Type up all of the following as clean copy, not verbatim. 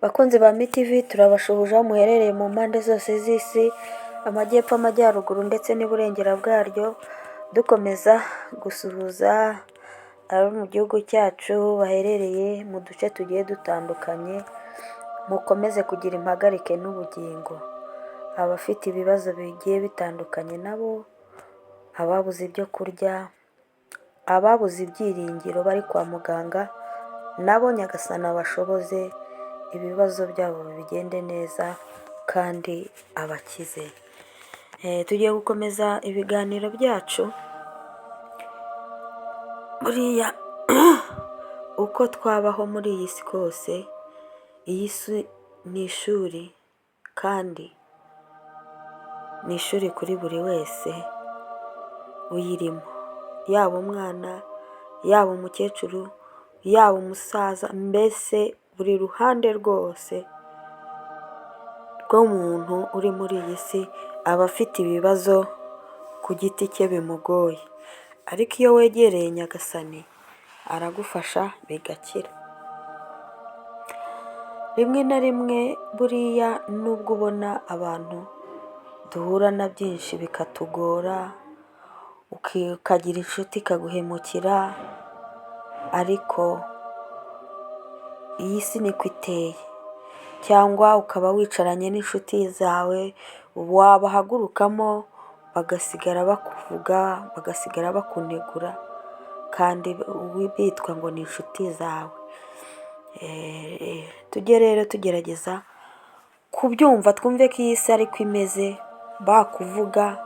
Bakunzi ba MITV, turabashuhuje aho muherereye mu mpande zose z'isi, amajyepfo, amajyaruguru ndetse n'iburengera bwaryo. Dukomeza gusuhuza abo mu gihugu cyacu baherereye mu duce tugiye dutandukanye. Mukomeze kugira impagarike n'ubugingo. Abafite ibibazo bigiye bitandukanye nabo, ababuze ibyo kurya, ababuze ibyiringiro bari kwa muganga, nabo Nyagasani abashoboze ibibazo byabo bigende neza kandi abakize. Tugiye gukomeza ibiganiro byacu. Buriya uko twabaho muri iyi si kose, iyi si ni ishuri, kandi ni ishuri kuri buri wese uyirimo, yaba umwana, yaba umukecuru, yaba umusaza, mbese buri ruhande rwose rw'umuntu uri muri iyi si aba afite ibibazo ku giti cye bimugoye, ariko iyo wegereye Nyagasani aragufasha bigakira. Rimwe na rimwe buriya nubwo ubona abantu duhura na byinshi bikatugora, ukagira inshuti ikaguhemukira, ariko iyi si niko iteye, cyangwa ukaba wicaranye n'inshuti zawe, wabahagurukamo bagasigara bakuvuga, bagasigara bakunegura, kandi bitwa ngo ni inshuti zawe. Tujye rero tugerageza kubyumva, twumve ko iyi si ariko imeze, bakuvuga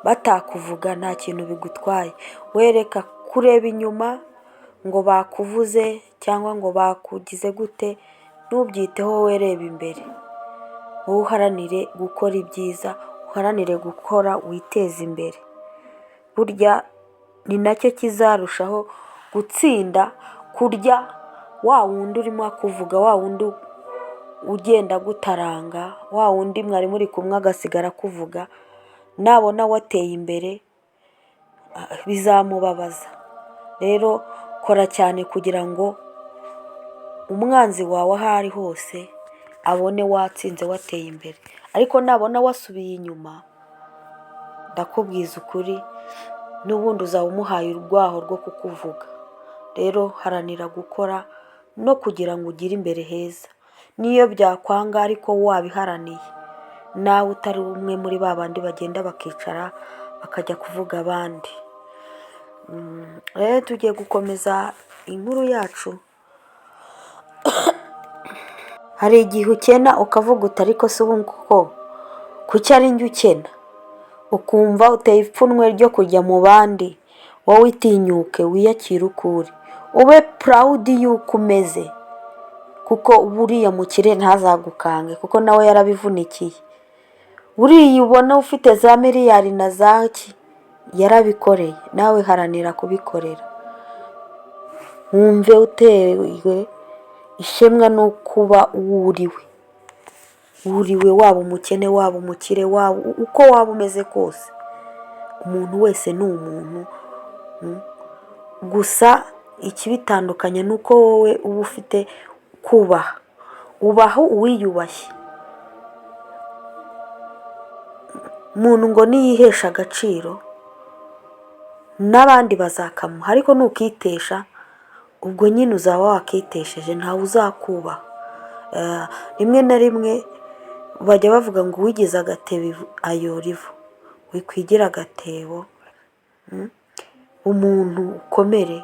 batakuvuga nta kintu bigutwaye. Wereka kureba inyuma ngo bakuvuze cyangwa ngo bakugize gute, ntubyiteho, wowe reba imbere. Wowe uharanire gukora ibyiza, uharanire gukora witeze imbere. Burya ni nacyo kizarushaho gutsinda kurya wa wundi urimo akuvuga, wa wundi ugenda agutaranga, wa wundi mwari muri kumwe agasigara akuvuga. Nabona wateye imbere bizamubabaza. Rero kora cyane kugira ngo umwanzi wawe aho ari hose abone watsinze, wateye imbere, ariko nabona wasubiye inyuma, ndakubwiza ukuri, n'ubundi uzaba umuhaye urwaho rwo kukuvuga. Rero haranira gukora no kugira ngo ugire imbere heza, n'iyo byakwanga ariko wabiharaniye, nawe utari umwe muri ba bandi bagenda bakicara bakajya kuvuga abandi. Rero tugiye gukomeza inkuru yacu. Hari igihe ukena ukavuga uti: "Ariko se ubu koko kuki ari njye ukena?" Ukumva uteye ipfunwe ryo kujya mu bandi. Wowe itinyuke, wiyakire uko uri, ube proud y'uko umeze, kuko buriya mukire ntazagukange, kuko nawe yarabivunikiye. Buriya ubona ufite za miliyari na za ki, yarabikoreye. Nawe haranira kubikorera, wumve utewe ishemwa no kuba uwo uriwe. Uriwe, waba umukene, waba umukire, waba uko waba umeze kose, umuntu wese ni umuntu. Gusa ikibitandukanya ni uko wowe uba ufite kubaha, ubaha uwiyubashye. Umuntu ngo niyihesha agaciro n'abandi bazakamuha, ariko nukitesha ubwo nyine uzaba wakitesheje, ntawe uzakubaha. Rimwe na rimwe bajya bavuga ngo uwigize agatebo ayora ivu. Wikwigira agatebo umuntu, ukomere,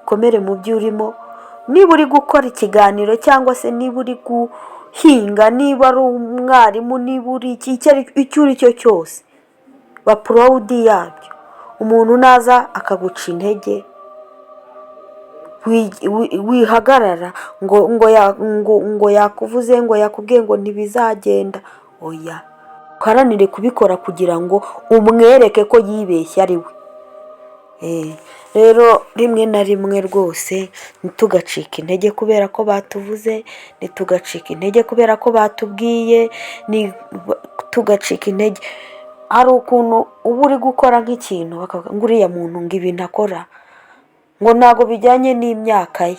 ukomere mu byo urimo. Niba uri gukora ikiganiro, cyangwa se niba uri guhinga, niba ari umwarimu, niba uri iki, icyo uri cyo cyose, ba proud yabyo. Umuntu naza akaguca intege, wihagarara ngo yakuvuze, ngo yakubwiye ngo ntibizagenda. Oya, uharanire kubikora kugira ngo umwereke ko yibeshye ari we. Rero rimwe na rimwe rwose ntitugacike intege kubera ko batuvuze, ntitugacike intege kubera ko batubwiye, tugacika intege. Hari ukuntu uba uri gukora nk'ikintu bakavuga ngo uriya muntu, ngo ibintu akora ngo ntabwo bijyanye n'imyaka ye.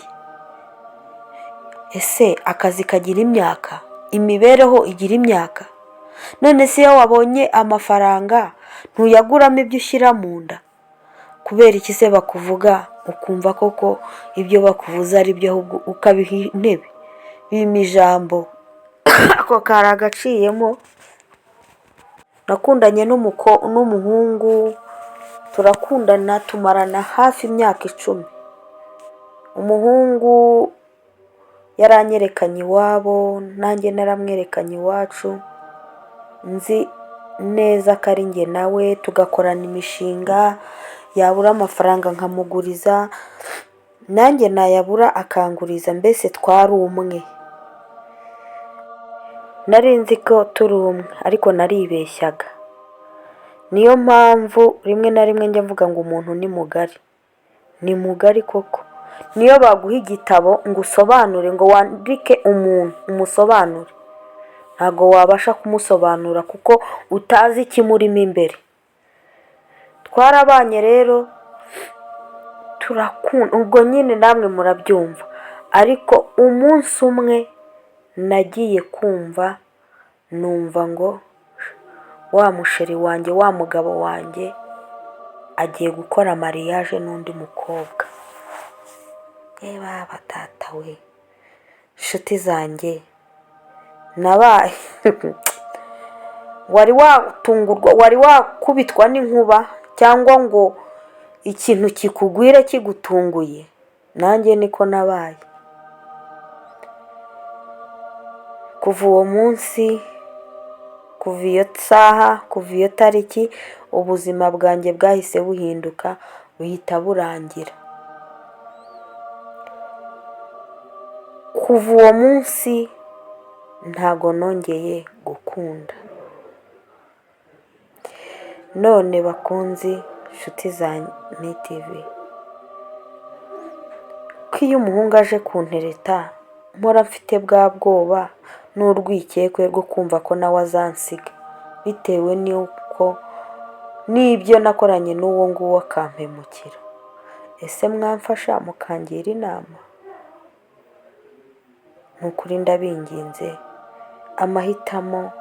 Ese akazi kagira imyaka? Imibereho igira imyaka? None se iyo wabonye amafaranga ntuyaguramo ibyo ushyira mu nda? Kubera iki se bakuvuga ukumva koko ibyo bakuvuze ari byo, ahubwo ukabiha intebe? Bima ijambo, ako kari agaciyemo. Nakundanye n'umuhungu, turakundana, tumarana hafi imyaka 10. Umuhungu yaranyerekanye iwabo, nanjye naramwerekanye iwacu, nzi neza ko ari njye nawe, tugakorana imishinga, yabura amafaranga nkamuguriza, nanjye nayabura akanguriza, mbese twari umwe. Nari nzi ko turi umwe, ariko naribeshyaga. Niyo mpamvu rimwe na rimwe njya mvuga ngo umuntu ni mugari. Ni mugari koko. Niyo baguha igitabo ngo usobanure, ngo wandike umuntu umusobanure, ntabwo wabasha kumusobanura kuko utazi ikimurimo imbere. Twarabanye rero turakunda, ubwo nyine namwe murabyumva, ariko umunsi umwe nagiye kumva numva ngo wa musheri wanjye, wa mugabo wanjye agiye gukora mariage n'undi mukobwa. Baba data we, inshuti zanjye, nabaye wari watungurwa, wari wakubitwa n'inkuba cyangwa ngo ikintu kikugwire kigutunguye? Nanjye niko nabaye. Kuva uwo munsi, kuva iyo saha, kuva iyo tariki, ubuzima bwanjye bwahise buhinduka, buhita burangira. Kuva uwo munsi ntago nongeye gukunda. None bakunzi, nshuti za MTV, ko iyo umuhungu aje kuntereta mpora mfite bwa bwoba n'urwikekwe rwo kumva ko nawe azansiga, bitewe n'uko n'ibyo nakoranye n'uwo nguwo akampemukira. Ese mwamfasha mukangira inama? Ni ukuri ndabinginze, amahitamo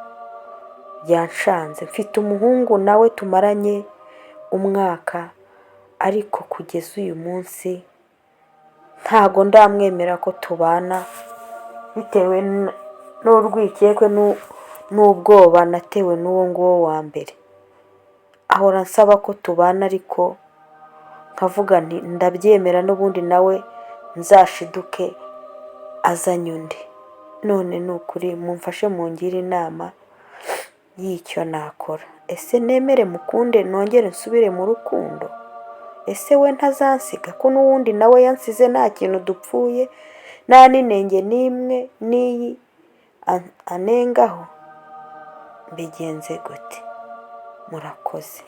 byanshanze. Mfite umuhungu nawe tumaranye umwaka, ariko kugeza uyu munsi ntago ndamwemera ko tubana, bitewe n'urwikekwe n'ubwoba natewe n'uwo nguwo wa mbere. Ahora ansaba ko tubana, ariko nkavuga nti ndabyemera n'ubundi nawe nzashiduke azanye undi. None ni ukuri mumfashe mungire inama y'icyo nakora. Ese nemere mukunde nongere nsubire mu rukundo? Ese we ntazansiga ko n'uwundi nawe yansize nta kintu dupfuye, nta n'inenge n'imwe n'iyi anengaho? Mbigenze gute? Murakoze.